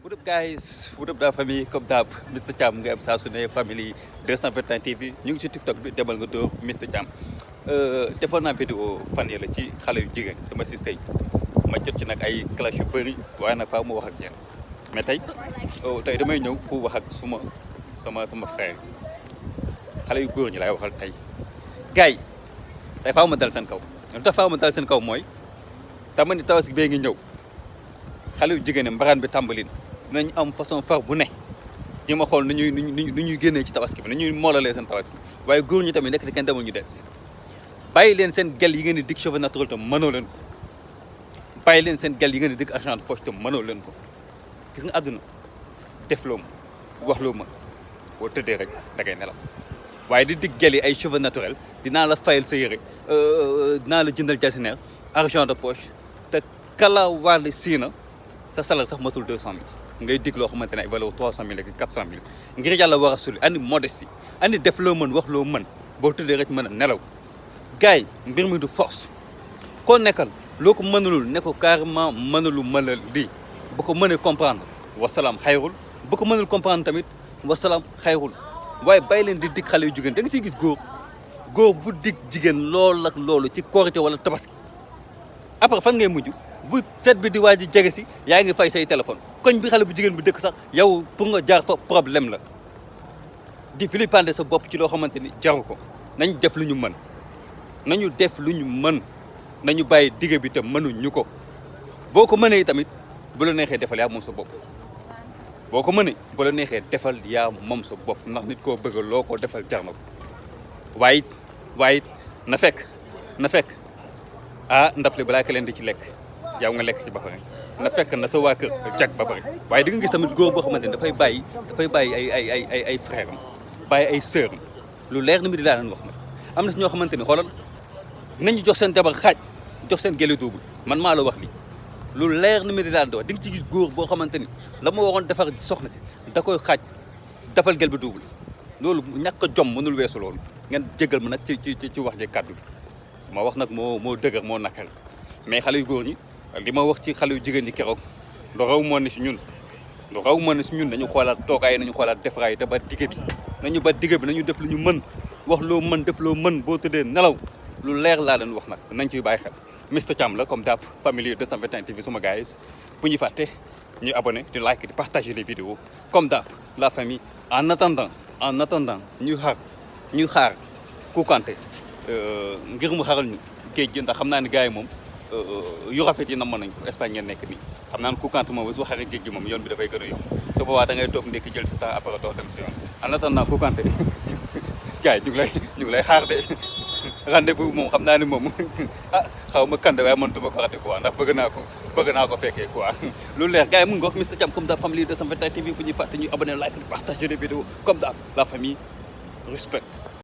What up guys, what up la famille comme d'hab Mr Thiam nga am saa su ne famille 221 TV ñu ngi ci TikTok bi demal nga dóor Mr Thiam defoon naa vidéo fan yii la ci xale yu jigéen sama système yi ma jot ci nag ay clash yu bëri waaye nag faaw ma wax ak yéen mais tey damay ñëw pour wax ak sama frère xale yu góor ñi laay waxal tey gars yi tey faaw ma dal seen kaw lu tax faaw ma dal seen kaw mooy tama ni tabaski bee ngi ñëw xale yu jigéen mbaraan bi tàmbalin dinañ am façon far bu ne ji ma xool nu ñuy génnee ci tabaski bi nu ñuy moolalee seen tabaski waaye góor ñi tamit nekk di kenn demul ñu des bàyyi leen seen gel yi ngeen di dig cheveux naturel te mënoo leen ko bàyyi leen seen gel yi ngeen di dig argent de poche te mënoo leen ko gis nga àdduna def loo ma wax loo ma boo tëddee rek da ngay nelaw waaye di dig gel yi ay cheveux naturel dinaa la fayal sa yére dinaa la jëndal jasineer argent de poche te kala wàlli siina sa salaire sax matul 200 000 ngay dig loo xamante ne ay valeur 300 000 ak 400 000 ngir yàlla war a suli andi modestie andi def loo mën wax loo mën boo tëddee rek mën a nelaw gars yi mbir mi du force koo nekkal loo ko mënulul ne ko carrément mënulu mënal lii bu ko mënee comprendre wasalaam xayrul bu ko mënul comprendre tamit wasalaam xayrul waaye bàyyi leen di dig xale yu jigéen da nga siy gis góor bu dig jigéen loolu ak loolu ci korité wala tabaski après fan ngay mujj bu fête bi di waaj a jege si yaa ngi fay say téléphone koñ bi xale bu jigéen bi dëkk sax yow pour nga jaar fa problème la di vilipender sa bopp ci loo xamante ni jaru ko nañ def lu ñu mën nañu def lu ñu mën nañu bàyyi digg bi te mënuñu ko boo ko mënee tamit bu la neexee defal yaa moom sa bopp boo ko mënee bu la neexee defal yaa moom sa bopp ndax nit koo bëgg loo ko defal jar na ko waaye it na fekk ah ndab li balaa ka leen di ci lekk yow nga lekk ci ba pare na fekk na sa waa kër jag ba pare waaye di nga gis tamit góor boo xamante ne dafay bàyyi ay frère am bàyyi ay sœur am lu leer ni mi di laa leen wax nag am na si ñoo xamante ni xoolal dinañu jox seen jabar xaaj jox seen gële double man maa la wax li lu leer ni mi di laa wax di nga ci gis góor boo xamante ni la ma waroon defar soxna si da koy xaaj defal gel bi double loolu ñàkk a jom mënul weesu loolu ngeen jégal ma nag ci wax ji kàddu gi ma wax nag moo dëgër moo nakar mais xale yu góor ñi li ma wax ci xale yu jigéen ñi keroog lu raw moo ne si ñun nañu xoolaat toogaay nañu xoolaat defaraay te ba digg bi nañu def lu ñu mën wax loo mën def loo mën boo tëddee nelaw lu leer laa leen wax nag nañ ciy bàyyi xel Mr Thiam la comme d'hab famille 221 TV suma gars bu ñu fàtte ñu abonné di like di partager les vidéos comme d'hab la famille en attendant ñu xaar Kounkandé ngir mu xaral ñu géej gi ndax xam naa ne gars yi moom yu rafet yi namoon nañ ko Espagne ngeen nekk nii xam naa ne Kounkandé moom bu xaree géej gi moom yoon bi dafay gën a yomb su boobaa da ngay toog ndekki jël sa temps après doo dem si yoon en attendant Kounkandé gars yi ñu ngi lay xaar de rendez-vous moom xam naa ne moom xaw ma kande waaye mënatuma ko rate quoi ndax bëgg naa ko fekkee quoi lu leer gars yi mu ngi wax Mr Thiam comme d'hab famille 221 TV bu ñuy fàtte ñu abonné like partager les vidéos comme d'hab la famille respect